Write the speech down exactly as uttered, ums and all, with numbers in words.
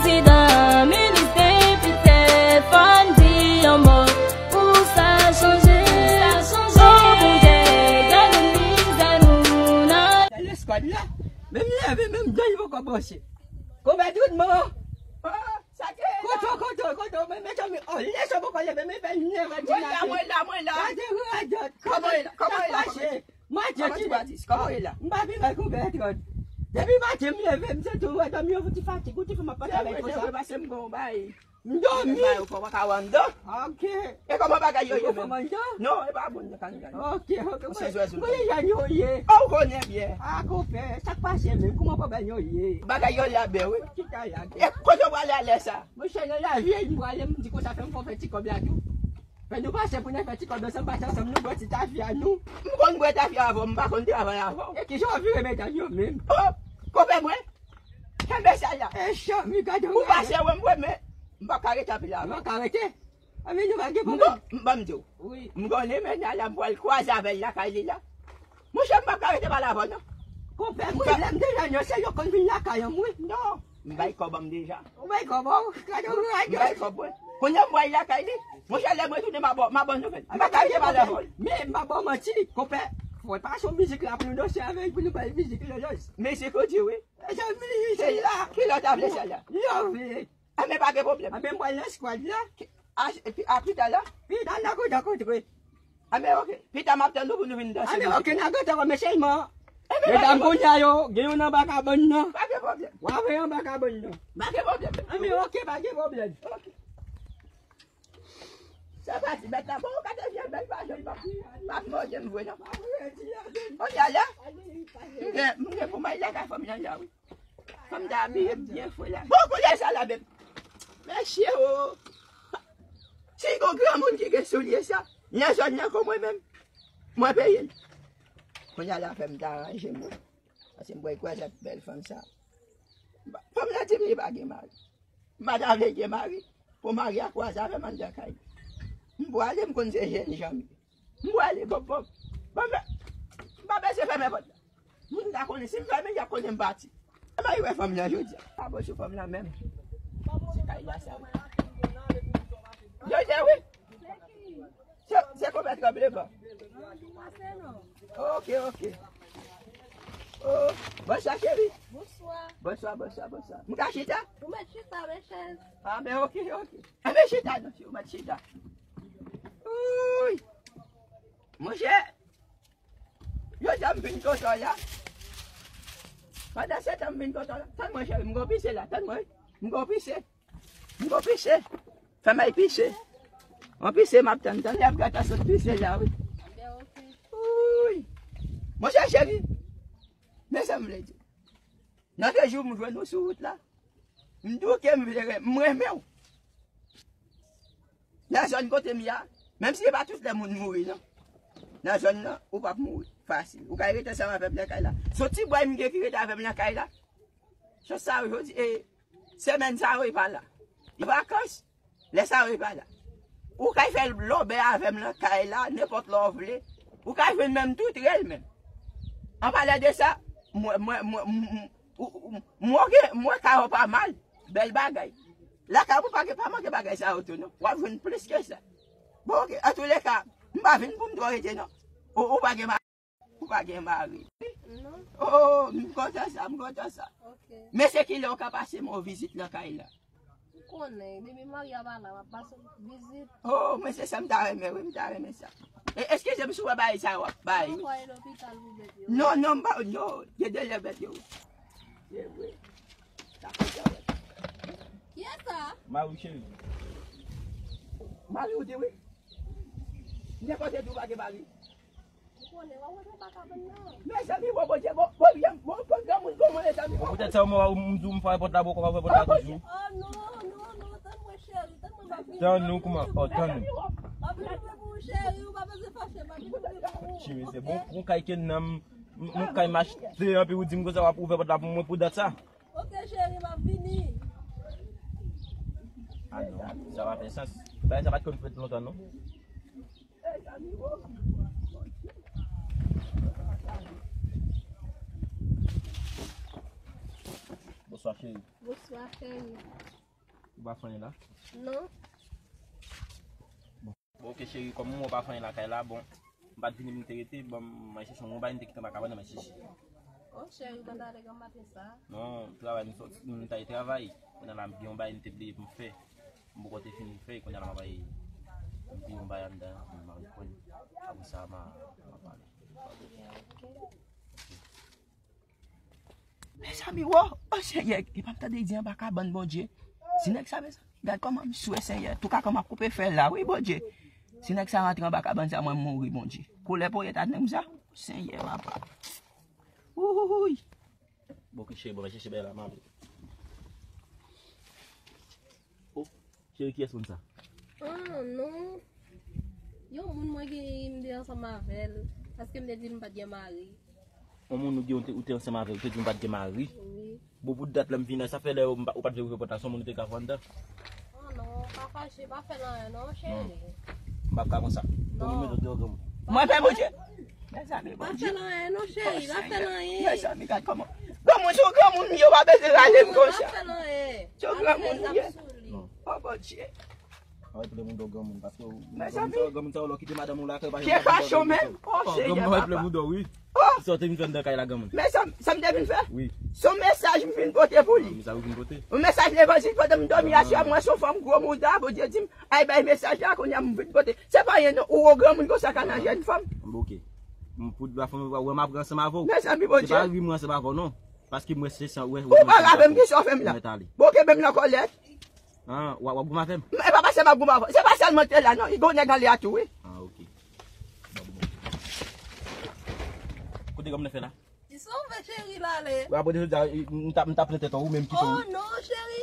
Prezidan, minis, depite, fò n di yon mo pou sa chanje. Sa chanje. O Bondye, gade mizè nou nan. Gade skwad la, menm leve, menm dan li poko branche. Konbyen tout mo? Sa ke la? Koto, koto, koto, men, men, men, oh, lè sa poko leve, men, men, nèf a di maten. Mwen la, mwen la, mwen la. Gade radòt. Kòman e la? Kòman e la? Sa fache. Mwen, Kòman ti batis? Kòman e la? M pa pi mal konbyen trant. Depi maten m leve, m santi m wè dòmi yon ti fatig, ou ti fè m ap pase avèk ou sa. Se vre, se vre, pase m gon bay. M dòmi. Bay ou fò pa ka wè anndan. Ok. E kòman bagay yo ye menm? Ou fò anndan? Non, e pa bon nan kanal. Ok, ok. Ou se zwèzou. Mwen jèn yo ye. Oh, ou konnen byen. A, konpè, sa k pase menm? Kòman pwoblèm yo ye? Bagay yo la byen, wi. Ki ta la? E kote w prale alè sa? Monchè, nan lavi, m prale, m di konsa fè m fè ti kòb la tou. Fè nou pase pou n fè ti kòb ansanm, pase ansanm, nou bwè ti tafya nou. M konn bwè tafya avè w, m pa konn travay avè w. E kijan w vire medam yo menm? Oh, konpè mwen. Kenbe sa la. E chan, mi gade w. Ou pase wè m wè, men m p ap ka rete anpil avè w. M p ap ka rete. A, men nou pa gen pwoblèm. M ban m di w. Wi. M konnen men la, m pral kwaze avè l lakay li la. Monchè, m p ap ka rete pale avè w non. Konpè, mwen, lè m deja nan se yo konn vin lakay an mwen. Non. M bay kòb an m deja. Ou bay kòb an? Gade w, gade w. M bay kòb mwen. Kounye a m pral lakay li. Monchè, lè mwen tounen, m a ba w, m a ba w nouvèl. M pa ka rete pale avè w. Men m pa ba w manti, konpè. Fò w pase yon mizik la pou nou danse avè l, pou nou bay mizik la dans. Mizik ou di wi. E jan mizik la. Ki lè w ta vle sa la? Lè w vle. Anben, pa gen pwoblèm. Anben, m pral nan skwad la. A, epi, a, pita la? Pita, n a kontre. Anben, ok. Pita, m ap tann ou pou nou vin danse mizik la. Anben, ok, n a kontre, men sèlman, medam kounye a yo, gen youn anba kabann nan. Pa gen pwoblèm. W a voye anba kabann nan. Pa gen pwoblèm. Anben, ok, pa gen pwoblèm. Ok. Sa pati, bèt la, bon, gade vye bèl pa janm p ap, p ap mòde m vre non. Kounye a la, m gen, m gen pou m al lakay fanm nan la, wi. Fanm ta abiye m byen fre la. Bon, koulye sa la menm. Mesye o. Si gon granmoun ki gen soulye sa, nan zòn nan kon mwen menm, mwen peye l. Kounye a la fè m ta ranje m wi. Paske m pral kwaze ak bèl fanm sa. Fanm nan di m li pa gen mari. M pa ta vle gen mari. Pou mari a kwaze avè m anndan kay. M pwale, m konn se jèn jan m ye. M pwale, bon, bon. Bon, men, m pa bezwen fèmen pòt la. Moun ta konnen, si m fèmen, y ap konnen m pati. Mwen wè fanm nan jodi a. Pa bon sou fanm nan menm. Se kay la sa wi. Jodi a wi. Se, se konbyen tranblevan? Ok, ok. Oh, bonswa cheri. Bonswa. Bonswa, bonswa, bonswa. M ka chita? Ou mèt chita, men chèz. A, men ok, ok. Anben chita non, si ou mèt chita. Uy. Monchè, jodi a m vin tonton la. Pandan se tan m vin tonton la. Tann mwen cheri, m gon pise la, tann mwen. M gon pise. M gon pise. Fè m al pise. Mwen pise, m ap tann, tann. Lè m gentan sot pise la, wi. Uy. Monchè cheri. Men sa m vle di. Nan de jou m jwenn ou sou wout la. M di w ke m vle ren-, m renmen w. Nan zòn kote m ye a, menm si se pa tout lè moun mouri non. Nan zòn nan, ou p ap mouri fasil. Ou ka rete ansanm avè m nan kay la. Se yon ti bway m gen ki rete avè m nan kay la. Chans sa yo jodi, e, semèn sa yo, li pa la. Li vakans. Lè sa yo, li pa la. Ou kay fè lòbèy avè m nan kay la, nenpòt lè w vle. Ou kay jwenn menm tou trèl menm. An palè de sa, mwen, mwen, mwen, m, m, ou, ou, mwen gen, mwen kay ou pa mal. Bèl bagay. Lakay ou pa gen, pa manke bagay sa yo tou non. W ap jwenn plis ke sa. Bon, ok. Antouleka, m pa vin pou m twò rete non. Ou, ou pa gen mari. Ou pa gen mari. Non. Oh, m kontan sa, m kontan sa. Ok. Men se kilè ou ka pase m yon vizit nan kay la? Ou konnen, depi mari a pa la, m ap pase w vizit. Oh, men se sa m ta renmen, wi, m ta renmen sa. E, eskize m si w wè bagay sa w ap bay. Ou pral lopital pou bèt yo. Non, non, m pa, non, gen de lè bèt yo. Se vre. Sa kontan wè. Kiyès sa? Mari w cheri. Mari w di wi. Nenpòt lè di w pa gen mari. Mezanmi, bon, Bondye, bon, bon, bon, bon, granmoun, bon, bon, mezanmi, bon. Poutèt sa, mwen, m di w, m fè pòt la, bò, kòman fè pòt la toujou? Oh, non, non, non, tann mwen, cheri, tann mwen, m ap vini. Tann nou, kòman? Oh, tann nou. M ap vini pou ou, cheri, ou pa bezwen fache, m ap vini pou ou. Ti mesye, bon, bon kay ke nanm, m, m, m kay m achte, anpi ou di m konsa w ap ouvè pòt la pou mwen pou dat sa. Ok, cheri, m ap vini. Ah, non, sa pa fè sans. Bagay sa pa t konn fèt lontan, non. Bon, Bonswa, cheri. Bonswa, cheri. Ou pa fè anyen la? Non. Bon, ok, cheri, kòm ou pa fè anyen lakay la, bon, m pa t vini pou m te rete, bon, m al chèche yon bagay, m te kite anba kabann nan, m al chèche. Oh, cheri, ou pa t ale gran maten sa? Non, travay, m sòti, m t al travay. Kounye a la, m gen yon bagay m te bliye pou m fè. M poko te fin fè, kounye a la, m ap al bliye yon bagay anndan, m al pran. Apre sa, m a, m a pale. Mezanmi, wo, o Senyè, epa m tande di anba kabann, Bondye. Si nèg sa, mezanmi, gad kòman m swe, Senyè. Touka kòman m ap koupe fè la, wi, Bondye. Si nèg sa rantre anba kabann sa, mwen m mouri, Bondye. Koulè poyèt a nèg sa, Senyè, papa. Wouy. Bon, ki cheri, bon, chèche bèl la, mami. Oh, cheri, kiyès moun sa? Ah, non. Yon moun mwen gen, m te ansanm avè l. Paske m te di l m pa t gen mari. Yon moun ou gen, ou te, ou te ansanm avè l, ou te di l m pa t gen mari? Wi. Bon, pou dat la m vin la, sa fè lè ou m pa, ou pa t vle ouvri pòt la, se yon moun ou te ka vwè anndan? Oh non, pa fache, pa fè l anyen non, cheri. M p ap ka konsa. Ou menm menm ou te yon granmoun. Mwen fè Bondye. Mezanmi, Bondye. Pa fè l anyen non, cheri, pa fè l anyen. Mezanmi, gad kòman. Granmoun, se yon granmoun, yo pa bezwen rale m konsa. Pa fè l anyen. Se yon granmoun, ou ye. Non. Oh, Bondye. Mezanmi. Granmoun sa yo, lè w kite madanm ou lakay, pa janm fè granmoun menm. Oh, Senyè, papa. Granmoun sa yo, wi. Oh! Sa w te vin fè anndan kay la, granmoun? Men sa, sa m te vin fè? Wi. Se yon mesaj m vin pote pou li. Ah, mesaj ou vin pote? Yon mesaj levanjil pandan m dòmi aswè a, mwen se yon fanm gwo mouda, Bondye di m, al bay mesaj la, kounye a m vin pote. Se pa anyen non, ou gwo granmoun konsa ka nan jèn fanm. Bon, ok. M, pou la fanm, ou wè m ap ri ansanm avè w. Mezanmi, Bondye. Se pa ri m ri ansanm avè w, non. Paske m wè se san, wè, wè. Ou pa rale m, kisa w fè m la? Bon, ok, men m nan kòlè. Ah, w ap, w ap goumen avè m? E pa paske m ap goumen avè w. Se pa sèlman te la, non. Li gon nèg anlè a tou, wi. Ah, ok. Kote granmoun nan fè la? Ki sa w fè cheri la ale? Wi, apre de jodi a, m t ap, m t ap plen tèt ou, ou menm ki fè. Oh, non, cheri.